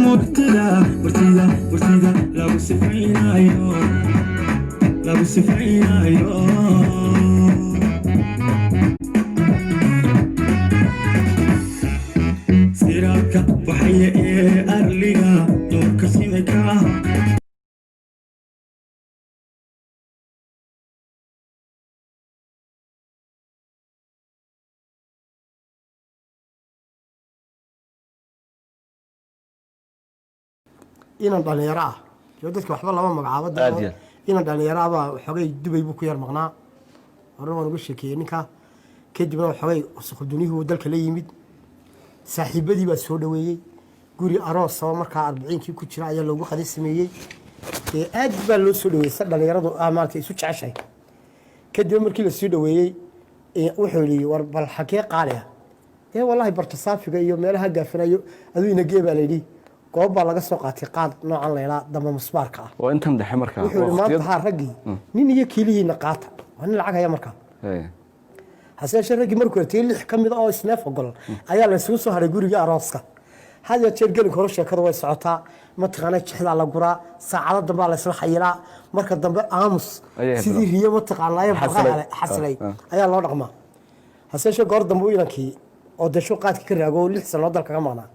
Murtida, murtida, murtida lagu sifaynayo, lagu sifaynayo. Siraadka baxaya ee arliga nuurka simika. Inan dhalinyaro ah iyo dadka waxba lama magacaabo. Aad iyo aad. Inan dhalinyaro ah baa waxoogay Dubay buu ku yar maqnaa. Horena waan uga sheekeeyey ninka. Kadibna waxoogay suqdunihuu dalka la yimid, saaxiibadii baa soo dhoweeyey. Guri aroos oo markaa 40-kii ku jira ayaa loogu qadi sameeyey. Ee aad baa loo soo dhoweeyey, sa dhalinyaradu ah maarata isu jeceshahay. Kadib markii lasii dhoweeyey, wuxuu yidhi: "War bal xagee qaali ah?" Ee wallahi bartasaafiga iyo meelaha gaafanayo aduu inagee baa layidhi. Goob baa laga soo qaatay qaad noocan laylaa damba musbaarka ah. Waa intan dhexe markaa. Wuxuu yidhi maanta haa, raggii nin iyo kiilihiina qaata, waa nin lacag haya markaa. Hase yeeshee raggii markuu hertay lix ka mid a oo isneef ogol ayaa la isugu soo haray gurigii arooska. Had iyo jeer gelinka hore sheekadu way socotaa, mataqaana, jixdaa la guraa, saacado dambaa la isla xayilaa. Marka dambe aamus Ayaa sidii riyo mataqaanaaye xasilay. Xasilay ayaa loo dhaqmaa. Hase yeeshee goor dambe inankii oo desho qaadkii ka raago oo 6 sano dalka ka maqnaa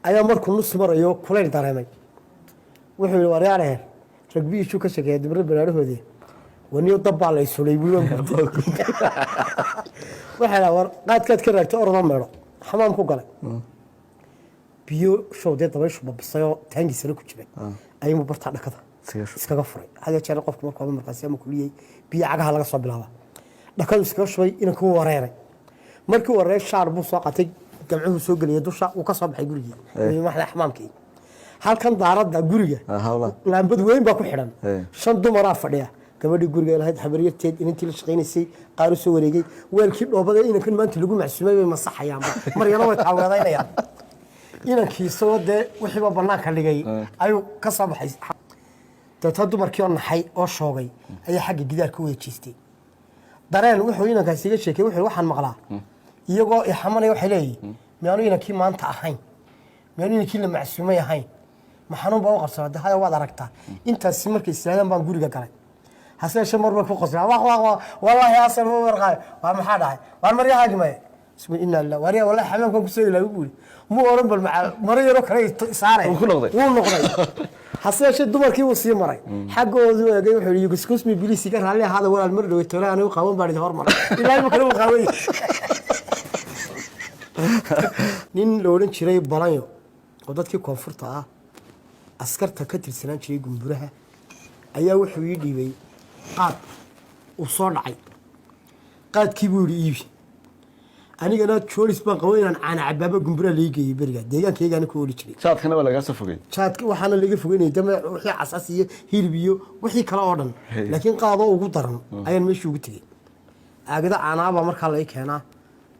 ayaa markuu nus marayo kulayl dareemay. Wuxuu yihi: "Waryaalehe, ragbi ishuu ka sheekeeya dibro banaanahoodii waniyo dab baa la isulay." Buuri waxaa la war qaadkaad ka raagtay, orodoo meedho. Xamaam ku galay, biyo show dee dabayshu babisayoo taangiisana ku jiray ayuu bartaa dhakada iskaga furay. Had iyo jeer qofku markuu ama markaasi ama kuliyey biyo cagaha laga soo bilaaba. Dhakadu iskaga shubay, inanku wuu wareeray. Markii uu wareeray, shaar buu soo qaatay, gamcuhu soo geliyay dusha, wuu ka soo baxay gurigii maxda xamaamkii. Halkan daaradda guriga hawlaha. Laambad weyn baa ku xidhan. Shan dumaraa fadhiya: gabadhii guriga lahayd, habaryarteed, inantii la shaqaynaysay, qaar u soo wareegay. Weelkii dhoobada inankan maanta lagu macsuumay bay masaxayaanba, maryana way taaweedaynayaan. Inankii isagoo dee wixiiba banaanka dhigay ayuu ka soo baxay. Deetna dumarkii oo naxay oo shoogay ayaa xagga gidaarka u wada jeestay. Dareen wuxuu inankaasi iga sheekay, wuxuu waxaan maqlaa iyagoo ixamanaya, waxay leeyihin: "Miyaanu inankii maanta ahayn? Miyaanu inankii la macsuumay ahayn? Ma xanuun baa u qabsanaa?" De haya, waad aragtaa. Intaasi markay istaadaan baan guriga galay. Hase yeeshee mar bay ku qoslaan: "Waq waq waq, wallaahi asal ma warqaayo. Waa maxaa dhacay? Waar maryahaagi maya?" Ismi inna lillahi waarya, wallahi xamaamkan kusoo ilaawi buu yidhi. Muu oran bal maxaa maro yaroo kale saaraya. Wuu ku noqday. Wuu noqday. Hase yeeshee dumarkii wuu sii maray, xaggoodu eegay. Wuxuu yidhi: "Excuse me please, iga raalli ahaada walaal, mar dhowey tole anigu qaawan baan idin hormaray." Ilaa imika wuu qaawan yahay. Nin la odhan jiray Balanyo oo dadkii koonfurta ah, askarta ka tirsanaan jiray gumburaha, ayaa wuxuu ii dhiibay qaad uu soo dhacay. Qaadkii buu yidhi iibi. Anigana joolis baan qabo inaan caana cabaaba. Gumburaha lai geeyey beriga, deegaankaygaana ku ooli jiray. Jaadkana waa lagaa soo fogey. Jaadka waxaana laga fogeynayay dame wixii casas iyo hilib iyo wixii kale oo dhan, laakiin qaadoo ugu daran ayaan meeshii ugu tegey. Caagado caanaabaa markaa lai keenaa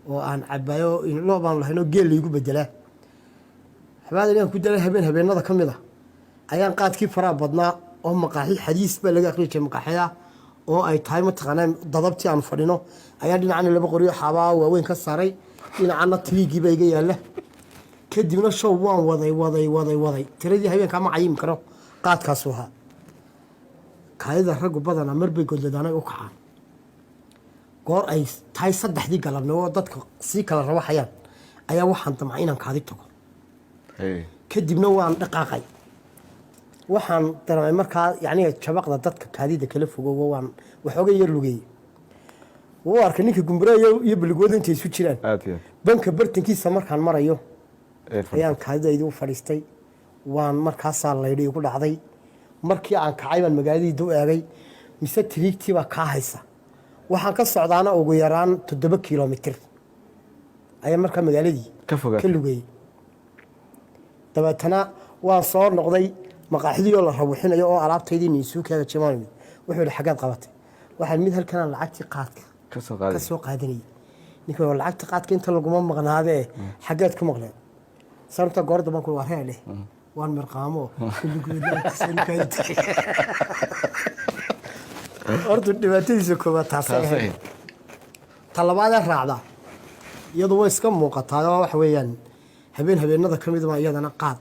oo aan cabaayo. Loo baan lahayn oo geel laygu bedelaa. Xabaad inaan ku dala habeen habeenada ka mid a ayaan qaadkii faraha badnaa oo maqaaxi xadiis baa laga akhriyi jiray, maqaaxida oo ay tahay mataqaanaa dadabtii aan fadhino ayaa dhinacana laba qoryo xaabaa waaweyn ka saaray, dhinacana tiliigii baa iga yaalla. Kadibna show waan waday, waday, waday, waday. Tiradii habeenkaa ma cayimi karo. Qaadkaasu ahaa. Kaadida raggu badanaa marbay godladaanay u kacaan. Goor ay tahay 3-dii galabnimo oo dadka sii kala rawaxayaan ayaa waxaan damcay inaan kaadi tago. Kadibna waan dhaqaaqay. Waxaan dareemay markaa yacni jabaqda dadka kaadida kala fogoogo. Waan waxooga yar lugeeyey. Wuu arkay ninka gumburaha iyo baligooda intay isu jiraan. Aad iyo aad. Banka bartankiisa markaan marayo ayaan kaadidaydi u fadhiistay. Waan markaasaa laydhi igu dhacday. Markii aan kacay baan magaaladii u eegay, mise tiriigtii baa kaa haysa. Waxaan ka socdaana ugu yaraan 7 kilomitir ayaa markaa magaaladii Ka fogaatay. ka lugeeyey. Dabeetana waan soo noqday maqaaxidii oo la rawixinayo oo alaabtaydii niisuukaaga jimaan. Wuxuu yihi: "Xaggaad qabatay?" Waxaan mid halkanaan lacagtii qaadka ka soo ka qaaday. soo qaadanayay. Ninka waa lacagta qaadka inta laguma maqnaadee, xaggeed ku maqleen sababta? Goor damban ku waa reedhe, waan mirqaamo. Horta dhibaatadiisa koowaad taasay taasay ahayd. Ta labaadee raacda iyadu way iska muuqataa oo waxa weeyaan habeen habeenada ka mid baa iyadana qaad.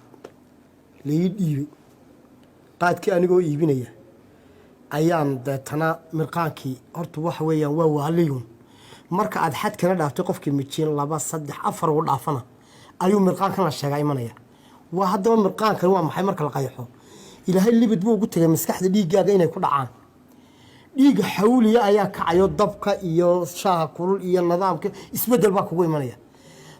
Lai dhiibay qaadkii anigoo iibinaya ayaan deetana mirqaankii. Horta waxa weeyaan waa waaliyun. Marka aad xadkana dhaaftay, qofkii mijiin laba, saddex, afar ugu dhaafana ayuu mirqaankan la sheegaa imanaya. Waa haddaba mirqaankan waa maxay? Marka la qayaxo, Ilaahay libid buu ugu tegay maskaxda dhiiggaaga inay ku dhacaan. Dhiigga xawliya ayaa kacayo, dabka iyo shaaha kulul iyo nidaamka isbedel baa kugu imanaya.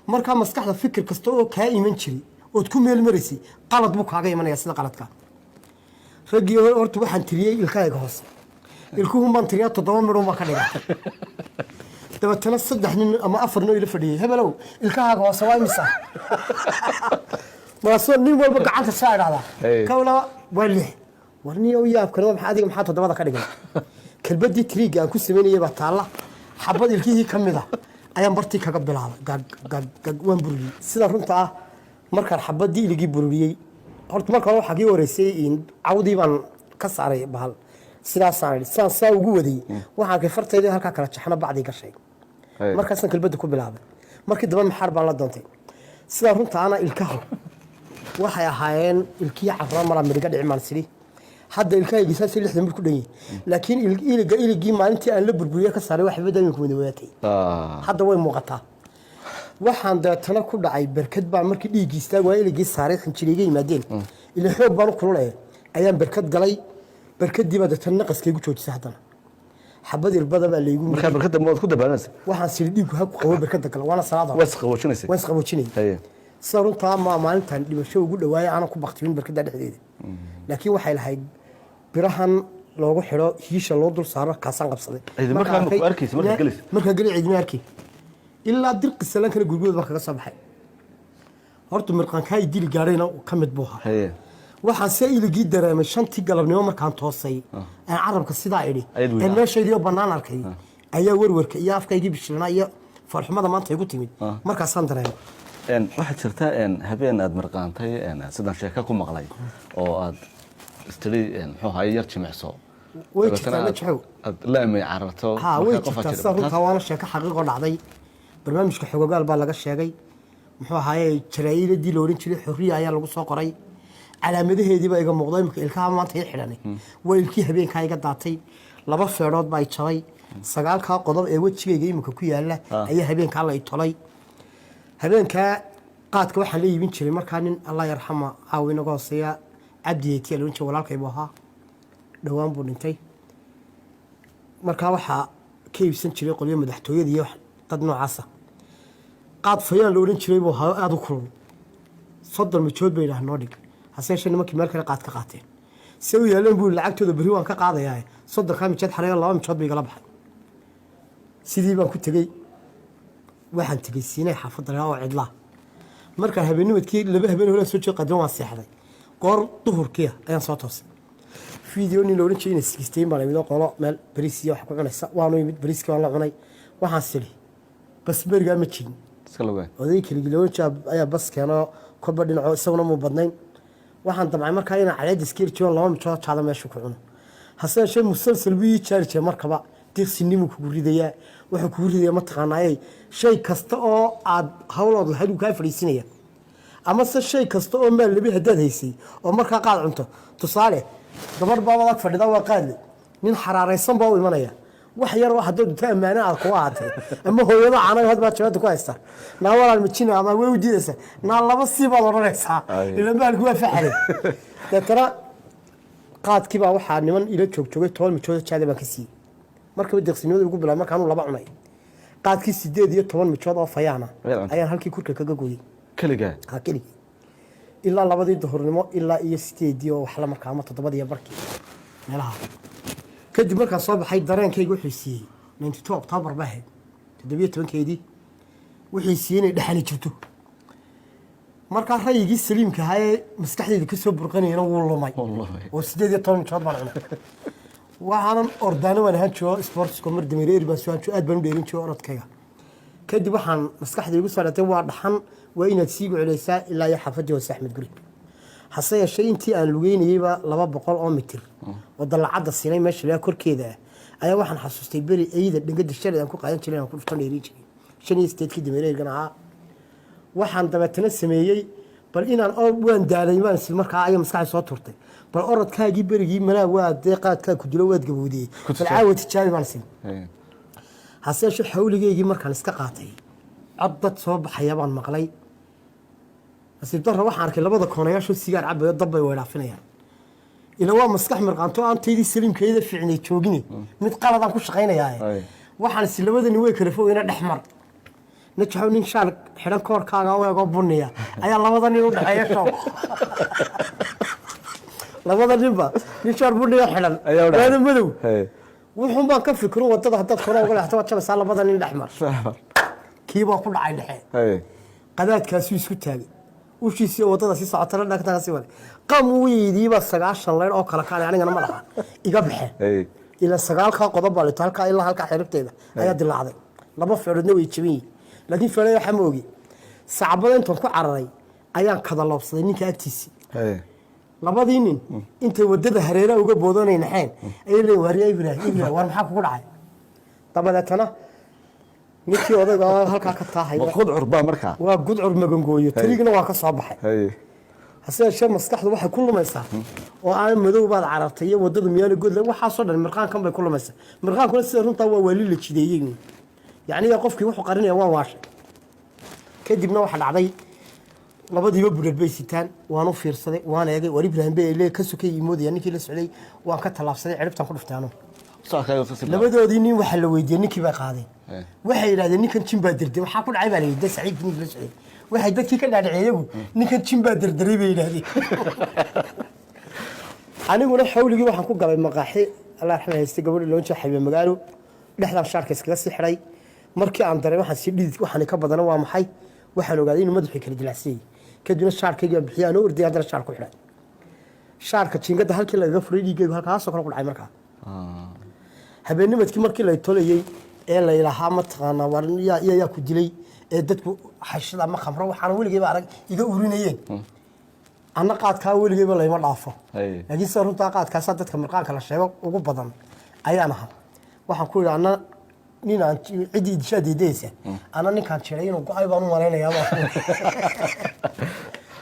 Markaa maskaxda fikir kasta oo kaa iman jiray ood ku meel maraysay qalad buu kaaga imanaya. Sida qaladka raggii horta waxaan tiriyey ilkahayga hoose, ilkuhun baan tiriyaa, toddoba midhun baan ka dhigaa. Dabeetana saddex nin ama afar nin oo ila fadhiyey, "Hebelow, ilkahaaga hoose waa imisa?" Markaasoo nin walba gacanta saa idhahdaa. Hey. Kow, laba, waa lix. War nin ow, yaabkani waa maxay? Adiga maxaa toddobada ka dhigay? Kelbaddii tiriigga aan ku samaynayay baa taalla. Xabad ilkihii ka mid a ayaan bartii kaga bilaabay, gag gag gag, waan bururiyey. Sida runta ah, markaan xabaddii iligii bururiyey, horta marka hore waxaa kii horeysay in cawdii baan ka saaray bahal. Sidaasaan idhi, sidaan saa ugu waday, waxaan arkay fartaydii halkaa kala jaxno, bacdii gashay. Markaasaan kelbadda ku bilaabay. Markii dambe maxaar baan la doontay. Sidaa runta ana ilkahu waxay ahaayeen ilkihii carraa malaa midhiga dhici maan sidhi. Hadda ilkahaygi saasay 60 mid ku dhan yihin, laakiin iliga iligii maalintii aan la burburiye ka saaray wax badda iminku wada wadaatay. Hadda way muuqataa. Waxaan deetana ku dhacay berkad baan markii dhiiggii istaag waa iligii saaray, xinjiriiga yimaadeen, ila xoog baan u kululaya, ayaan berkad galay. Berkadii baa deetana naqaskaygu joojisay. Haddana xabad irbada baa laygu Markaa barkadda waad ku dabaalanaysa? Waxaan siri dhiiggu ha ku qabo, berkada gala, waana salaada. Waad isqaboojinaysa? Waan isqaboojinayay. Sida runtaa ma maalintan dhimasho ugu dhawaayay aanan ku baktimin berkada dhexdeeda, laakiin waxay lahayd birahan loogu xidho hiisha loo dul saaro, kaasaan qabsaday. Ciidi markaa ma ku arkaysa markaad gelaysa? Markaa geli ciidima arkay, ilaa dirqi salaankana gurgudood baan kaga soo baxay. Horta mirqaankaa i dili gaadhayna ka mid buu ahaa. Waxaan se iligii dareemay 5-tii galabnimo markaan toosay, aan carabka sidaa idhi Ayaad weynaa. Een meeshaydii oo bannaan arkay ayaa werwerka iyo afkaygii bishlanaa iyo foolxumada maanta igu timid markaasaan dareemay. Waxaa jirta habeen aad mirqaantay, sidaan sheeko ku maqlay, oo aad istiri muxuu ahaye yar jimicso. Way Dabeetana jirtaa, Najaxow. Aad laamay cararto. Ha, way markaa qof aad jirtaa. jira. Sida runtaa waana sheeko xaqiiqoo dhacday. Barnaamijka Xogogaal baa laga sheegay, muxuu ahaaye, jaraa'iladii la ohan jiray Xorriya ayaa lagu soo qoray. Calaamadaheedii baa iga muuqda imika. Ilkaha maanta ii xidhanay waa ilkii habeenkaa iga daatay. Laba feedhood baa i jabay. Sagaalkaa qodob ee wejigayga imika ku yaala ayaa habeenkaa la i tolay. Habeenkaa qaadka waxaan la iibin jiray markaa nin Allah yarxama caawa inaga hooseeya, Cabdi Heytiya la ohan jiray, walaalkay buu ahaa, dhowaan buu dhintay. Markaa waxaa ka iibsan jiray qolyo madaxtooyada iyo dad noocaasa. Qaad fayaan la odhan jiray buu ahaa oo aada u kulul. 30 mijood bay idhaah noo dhig. Hase yeeshee nimankii meel kale qaad ka qaateen se u yaaleen buu yidhi, lacagtooda berri waan ka qaadayaa, 30-kaa mijood xareeyo. Laba mijood bay igala baxay. Sidii baan ku tegey. Waxaan tegey Siinay, xaafadda lahaa oo cidlaa. Markaan habeennimadkii laba habeen hore soo jeed qadin, waan seexday. Goor duhurkiia ayaan soo toosay. Video nin la odhan jiray inay sigisteyn baan imid oo qolo meel bariis iyo wax ku cunaysa waanu imid. Bariiskii waan la cunay. Waxaan sidhi bas berigaa ma jirin. Iska lugeen. Oday keligii la odhan jiray ayaa bas keenoo kolba dhinaco, isaguna muu badnayn. Waxaan damcay markaa inaan caleed iska irjiyo, laba mijood jaada meesha ku cuno. Hase yeeshee musalsal buu ii jaari jiray. Markaba deeqsinimuu kugu ridayaa, wuxuu kugu ridayaa mataqaanaaye, shay kasta oo aad hawlood lahayd wuu kaa fadhiisinaya, amase shay kasta oo maal labi haddaad haysay oo markaa qaad cunto. Tusaale, gabadh baabad ag fadhida, waa qaadle, nin xaraaraysan baa u imanaya. Wax yar oo haddaad dunto ammaane aad kuga ahaatee ama hooyada caanaha had baad jabada ku haysta, naa walaal mijina ama way u diidaysaa, naa laba sii baad odhanaysaa. Ila maalku waa faxale. Deetana qaadkii baa waxaa niman ila joogjoogay, 10 mijooda jaada baan ka siiyey. Markaba deeqsinimada ugu bilaabay markaanuu laba cunay qaadkii, 18 mijood oo fayaana Ayaad cuntay? ayaan halkii kurka kaga gooyey. Keligaa? Ha, keligii, ilaa 2-dii duhurnimo, ilaa iyo 8-dii oo waxla markaa ama 7-dii iyo barkii meelaha. Kadib markaan soo baxay, dareenkayga wuxuu siiyey, 92 October ba ahayd, 17-keedii, wuxuu siiyey inay dhexani jirto. Markaa rayigii saliimka ahaa ee maskaxdayda kasoo burqanayana wuu lumay. Wuu lumay. Oo 18 mijood baan cunay. Waxaanan ordaano waan ahaan jiro, sportsko mar dameereeri baan soo ahaan jiro, aad baan u dheerin jiro orodkayga. Kadib waxaan maskaxda igu soo dhatay, waa dhaxan, waa inaad siigu celaysaa ilaa iyo xaafadii hoose Axmed Guri. Hase yeeshee intii aan lugeynayeyba 200 oo mitir oo dallacadda Siinay meesha lahaa korkeeda ah ayaa waxaan xasuustay beri eyda dhangada shalay aan ku qaadan jiray, aan ku dhuftan dheerin jiray, 85-kii dameereerigan ahaa. Waxaan dabeetana sameeyey Bal inaan waan daalay, waan isla markaa ayaa maskaxda soo turtay, bal orodkaagii berigii malaa waa dee qaadkaa ku dilo, waad gabowdiyey, Ku bal tijaabi. Caawa tijaabi baan isin. Hase yeeshee xawligeygii markaan iska qaatay, cod dad soo baxaya baan maqlay. Nasiib darra, waxaan arkay labada koonayaashoo sigaar cabayo, dab bay weydhaafinayaan. Ila waa maskax mirqaanto aan taydii saliimkeeda fiicnay joogini, mid qaladaan ku shaqaynayaa. Waxaan is labadani way kala fogeyna, dhex mar najaxow, nin shaal xidhan koorkaaga u egoo bunniya ayaa labada nin u dhexeeya. Show labada ninba nin shaal bunniya xidhan Ayaa u dhexeeya. Waana madow. Wuxuun baan ka fikiro, wadada haddaad kore uga leexto waad jabaysaa, labada nin dhex mar. Kii baa ku dhacay dhexe. Qadaadkaasuu isku taagay, ushiisii wadada sii socotana dhagtaga sii waday, qam weydiiba 90 leyn oo kala kaanay anigana madaxa iga baxeen. Ilaa sagaalkaa qodob baa lito, halkaa ilaa halkaa xiribteeda ayaa dilaacday, laba feeroodna way jaban yihiin, laakiin feeray waxa ma ogi. Sacbada intaan ku cararay ayaan kadaloobsaday ninka agtiisii. Labadii nin intay wadada hareeraha uga boodanay naxeen ayay leeyihin, "Waarya Ibrahim, Ibrahim, waar maxaa kugu dhacay?" Dabadeetana ninkii odayga oo halkaa ka taahaya. Ma qudcur baa markaa? Waa gudcur magangooyo, tarigna waa ka soo baxay. Hase yeeshee maskaxdu waxay ku lumaysaa oo aan madow baad carartay iyo wadadu miyaana godla, waxaasoo dhan mirqaankan bay ku lumaysaa. Mirqaankuna sida runtaa waa waali la jideeyey, yacni qofkii wuxuu qarinaya waan waashay. Kadibna waxa dhacday, labadiiba budhad bay sitaan. Waan u fiirsaday, waan eegay, war Ibrahim bay le ka sokay moodaya ninkii la socday. Waan ka tallaabsaday, ciribtaan ku dhuftay anugu. Socodkaaga soo sii. Labadoodii nin waxaa la weydiiyey, ninkii bay qaadeen. Waxay yidhahdeen, "Ninkan jin baa derderay." Waxaa ku dhacay baa la yidhi saxiibkii ninkii la socday. Waxay dadkii ka dhaadhiciyey iyagu, ninkan jin baa derderay bay yidhahdeen. Aniguna xawligii waxaan ku galay maqaaxi Allah raxma hayste gabadhi loo jeexay magaalo dhexdaan shaarka iskaga sii xidhay. Markii aan daray waxaan sii dhidid, waxaan ka badana waa maxay, waxaan ogaaday inuu madaxii kala dilacsanyay. Kadibna shaarkaygii baan bixiyay, anoo ordayay haddana shaar ku xidhay shaarka jiingada halkii lagaga furay, dhiiggaygu halkaasoo kale ku dhacay. Markaa habeennimadkii markii lay tolayey ee laylahaa, mataqaanaa, war yaa ku dilay, ee dadku xashida ama khamro waxaana weligeyba arag iga urinayeen, anna qaadkaa weligeyba layma dhaafo. Laakiin sida runtaa qaadkaasaa dadka mirqaanka la sheego ugu badan ayaan ahaa. Waxaan ku yidhi, anna nin aan ciddii idishaa diidaysa, anna ninkaan jiray inuu go-ay baan u malaynayaa.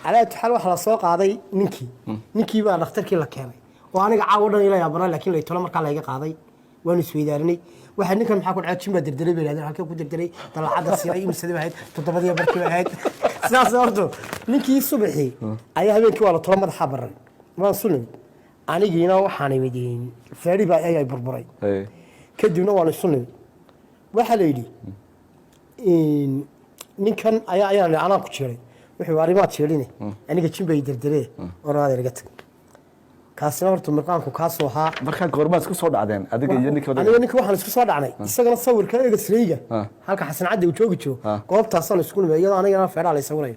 Calaa taxaal, waxaa la soo qaaday ninkii. Ninkii baa dhakhtarkii la keenay oo aniga caawo dhan ila yaabanaa, laakiin laytolo markaa layga qaaday. Waanu isweydaarinay. Waxaa ninkan maxaa ku dhacay? Jin baa derderay bay yidhahdeen. Halkee ku derderay? Dalacadda siray imsadii bay ahayd, 7-dii barkii bay ahayd. Sidaas horto ninkii subaxii ayaa habeenkii waa la tolo, madaxaa baran. Waan su nimid, anigiina waxaan imid feeri baa ayaa burburay. Kadibna waanu isu nimid. Waxaa la yidhi ninkan ayaa ayaan anaa ku jiray. Wuxuu arrimaad jeeline, aniga jin bay derderee, oranaad iga tag. Kaasina horta mirqaanku kaasuu ahaa. Markaa goormaad isku soo dhacdeen adiga iyo ninka? Aniga ninka waxaan isku soo dhacnay, isagana sawirka egasreyga halka Xasan Cadde uu joogi jiro, goobtaasaan isku nimay, iyadoo anigana feedhaa la sawirayo.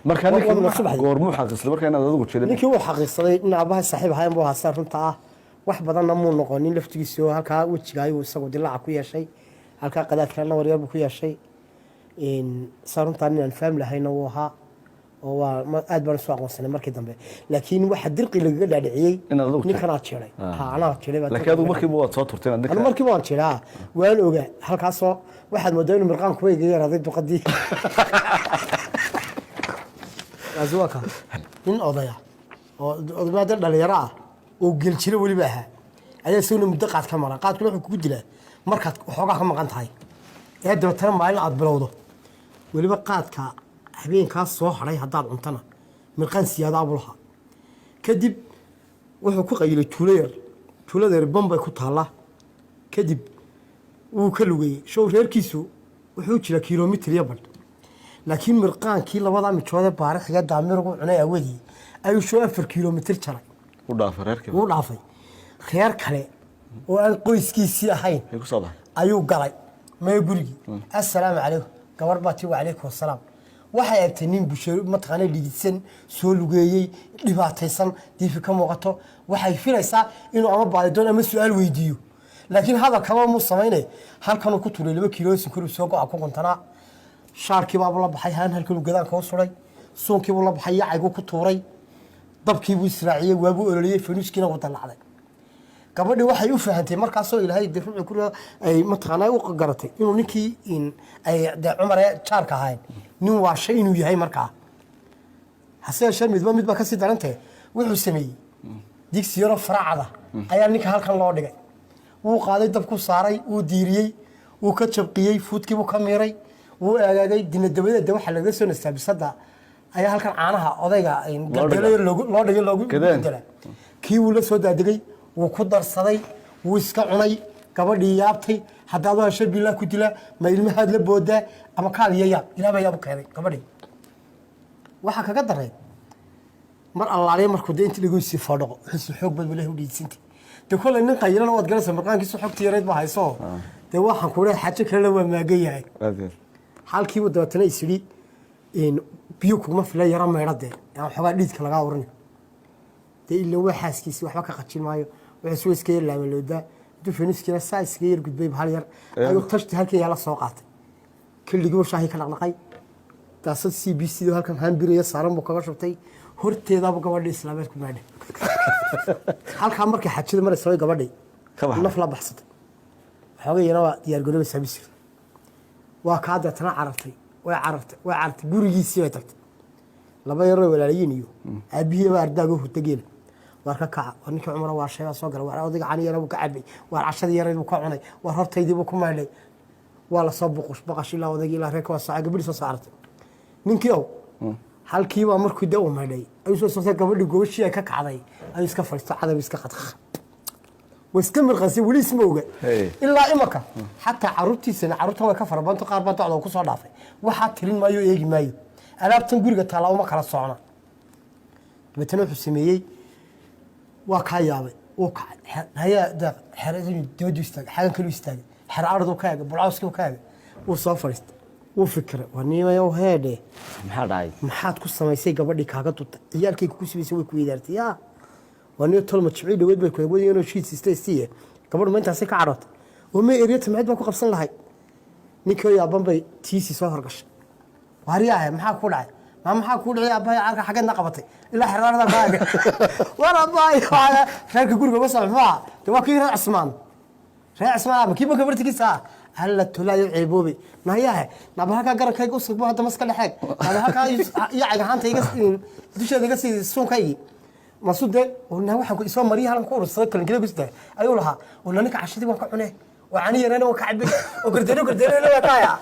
Markaa Waa ninkii subaxdii. Goormuu xaqiiqsaday markaa inaad adigu jirin? Ninkii wuu xaqiiqsaday in aabbahay saaxiib ahayn buu ahaa. Sida runta ah wax badanna muu noqonin laftigiisii, oo halkaa wejiga ayuu isagu dilaaca ku yeeshay, halkaa qadaadkalena waryar buu ku yeeshay. Saa runtaa nin aan fahmi lahayna wuu ahaa, oo waa aad baan isu aqoonsanay markii dambe, laakiin waxa dirqi lagaga dhaadhiciyey Inaad adigu ninkanaa jiray. Ha, anaa jiray baa. Laakiin adigu markiiba waad soo turtay inaad anu ninka markiiba waan jiraa, waan ogaa. Halkaasoo waxaad moodaa inuu mirqaankuba iga yaraaday duqadii. Kaasi waa kaa nin odaya oo maada dhalinyaro ah oo geljiro weliba ahaa ayaa isaguna muddo qaad ka maqan. Qaadkuna wuxuu kugu dilaa markaad waxoogaa ka maqan tahay ee dabeetana maalin aad bilowdo. Weliba qaadka habeenkaas soo hadhay haddaad cuntana mirqaan siyaadaa buu lahaa. Kadib wuxuu ku qayilay tuulo yar, tuulada yar bambay ku taallaa. Kadib wuu ka lugeeyey show, reerkiisu wuxuu jiraa kilomitir iyo badh, laakiin mirqaankii labadaa mijoodee baarixiga daamirugu cunay awadii ayuu show 4 kilomitir jaray. U dhaafay reerkii. Wuu dhaafay reer kale oo aan qoyskiisii ahayn. Ay ku soo baxay. Ayuu galay maya gurigii. "Assalaamu calaykum." Gabar baa tii, "Wacalaykum assalaam." Waxay egtay nin busheer mataqaana dhididsan, soo lugeeyey, dhibaataysan, diifi ka muuqato. Waxay filaysaa inuu ama baadidoon ama su-aal weydiiyo, laakiin hadalkaba muu samaynay. Halkanuu ku tuuray 2 kiilo sinkoruu soo go-a ku quntanaa. Shaarkii baabuu la baxay, haan halkanuu gadaanka u suray, suunkiibuu la baxay, yacayguu ku tuuray, dabkiibuu israaciyey, waabuu ololiyey, fanuuskiina wuu dallacday. Gabadhii waxay u fahantay markaasoo Ilaahay de ruuxii ku ay mataqaanaa u garatay inuu ninkii ay dee Cumar ee jaarka ahayn nin waashay inuu yahay. Markaa Hase yeeshee midba midba kasii darantahe. Wuxuu sameeyey digsi yaroo faracada ayaa ninka halkan loo dhigay. Wuu qaaday, dabku saaray, wuu diiriyey, wuu ka jabqiyey, fuudkiibuu ka miiray, wuu eegaagay. Dina dabadeed de waxaa lagaga soo nastaa bisada ayaa halkan caanaha odayga gardelo yar loo dhigay loogu Gadeen. bedelaa. Kii wuu la soo daadegay, wuu ku darsaday, wuu iska cunay. Gabadhii yaabtay. Haddaad u hesho bilaa ku dilaa, ma ilmahaad la boodaa ama kaal iyo yaab ilaah baa yaab u keenay gabadhii. Waxaa kaga daray mar allaaliya markuu dee inta lagu sii fadhoqo, wuxuu xoog badan ilahi u dhiidsantay. Dee kolley nin qayilana waad garanaysaa, marqaankiisu xogta yarayd baa hayso. Dee waxaan ku leeyahay xaajo kalena waa maagan yahay. Aad iyo aad. Halkiibu dabeetana is yidhi biyo kuguma fila, yaro meydha dee aan xoogaa dhiidka lagaa urin. Dee ila waa xaaskiisi, waxba ka qajin maayo. Wuxuu iswa iska yar laamaloodaa intuu feniskiina saa iskaga yar gudbay hal yar ayuu tashti halkan yaala soo qaatay. Kelligiibu shaahii ka dhaqdhaqay, daasad CBC halkan hambiraya saaran buu kaga shubtay. Horteedaabuu gabadhii islaameed ku maadhay. Halkaa markay xajada maraysa way gabadhii Ka baxday. Naf la baxsatay xoogayana waa diyaargaroobaysaa Misir. Waa kaa deetana carartay, way carartay, way carartay, gurigiisii bay tagtay. Laba yaroo walaalayiin iyo aabihii baa ardaaga hurta geela. Waar ka kaca, waar ninkii Cumara waa sheegaa soo gala, waar odayga cani yara buu ka cabay, waar cashadii yarayd buu ka cunay, waar hortaydii buu ku maydhay. Waa lasoo buqush baqash ilaa odaygii ilaa reerka waa soocay. Gabadhii soo saartay ninkii ow halkiibaa markuu de uu maydhay ayuu soo sootay gabadhii. Gogashii ay ka kacday ayuu iska fadhiisto, cadab iska qadqa, way iska mirqansay, weli isma oga. Hey. Ilaa imaka xataa caruurtiisana, caruurtan way ka farabanto, qaar baa docda ku soo dhaafay. Waxaa tirin maayo, eegi maayo, alaabtan guriga taalla uma kala socna. Dabeetana wuxuu sameeyey waa kaa yaabay, wuu kacay. Hayaa deeq xer dibaddu istaagay, xagan kalu istaagay, xer ardu ka eegay, bulcawskii ka eegay, wuu soo fadhiistay, wuu fikiray. Waa nimayow heedhe. Maxaa dhacay? Maxaad ku samaysay gabadhii kaaga dutay? Ciyaalkay kugu samaysay way ku weydaartay. Yaa waa niyo tolma jimci dhaweyd bay kula wadayeen oo shiid siistay siiye. Gabadhu ma intaasay ka cadhootay oo ma eryata maxayd baa ku qabsan lahayd? Ninkii oo yaaban bay tiisii soo horgashay. Waariyaahe, maxaa ku dhacay? Maa maxaa kuu dhacay aabbahay? Caarka xaggeedna qabatay ilaa xeraarada kaaga. War aabbahay, reerka guriga uga soo muxuu de waa kii reer Cismaan, reer Cismaan ama kii banka bartigiisa ah. Alla tolaayo ceeboobay. Nayahe naba halkaa garankayga usugbo hadda maska dhexeeg naba halkaa iyo cagahaanta iga dusheeda iga sii suunkaygii masu de na waxaan ku isoo mariya halkan ku urursaday kalinkida gusta ayuu lahaa. Na ninka cashadii waan ka cunee oo cani yareena waan ka cabay oo gardeero gardeero waa kaaya.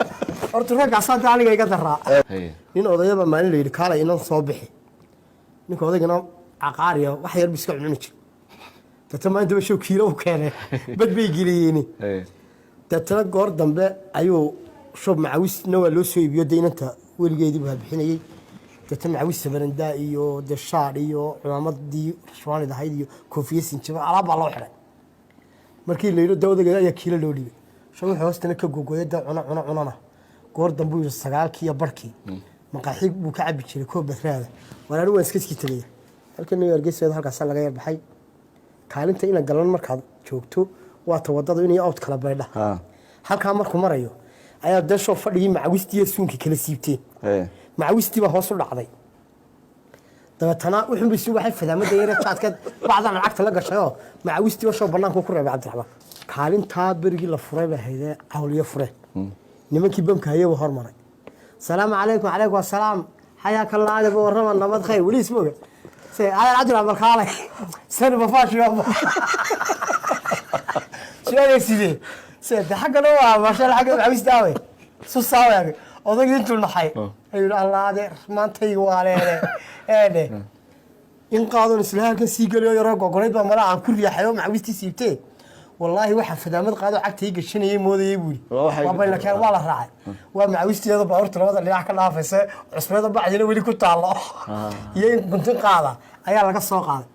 Horta raggaasaa de aniga iga daraa. Haye. Nin odayaba maalin la yidhi kaalay inan soo bixi. Ninka odaygana caqaariya, wax yar bu iska cuni jir. Deetana maalinta ba show kiilo u keenay, bad bay geliyeeni. Haye. Deetana goor dambe ayuu shoob macawisna waa loo soo iibiyo. De inanta weligeedii baa bixinayey. Deetana macawis sabarandaa iyo de shaadh iyo cimaamadii rashwaanid ahayd iyo koofiye sinjaba alaab baa loo xidhay. Markii la yidhi dawdageeda ayaa kiilo loo dhiibay. Shoob wuxuu hoostana ka gogoyay da cuno cuno cunona. Goor dambe uu yidhi 9-kii iyo barkii maqaaxi buu ka cabi jiray koob badraada. Waar anigu waan iska sii tegaya halka New Hargeysa. Halkaasaa laga yar baxay kaalinta ina galan markaad joogto, waa ta wadada inay out kala baydha. Halkaa markuu marayo ayaa deshoo fadhigii macawistii iyo suunkii kala siibteen. Haye. Macawistii baa hoos u dhacday. Dabeetana wuxuunba isu waxay fadaamada yare jaadka bacdan lacagta la gashayoo macawistii bashoo banaanku ku reebay. Cabdiraxmaan kaalintaa berigii la furay bay haydee cawliyo fure. Nimankii bamka hayay buu hormaray. Salaamu calaykum. Calaykum asalaam. Xayaa ka laadaba warrama, nabad, khayr. Weli isma oga se ayaan Cabdiraxmaan kaalay sani bafaashiyo su-aal sidee se de xaggana waa maasha xagga macawista aaway susaawe. Odaygii intuu naxay ayuu yihi allaade maantayga waa leele eedhe in qaadon isla halkan sii geliyo yaroo gogonayd baa mala aan ku riyaxay oo macawistii siibtee. Wallaahi waxaa fadaamad qaado cagta ii gashanayay moodayay buu yidhi. Waa waxay- Waa baynakeen, waa la raacay, waa macawisteeda baabuurta labada dhinac ka dhaafaysa, cusbeeda bacdina weli ku taallo iyo in guntin qaada ayaa laga soo qaaday.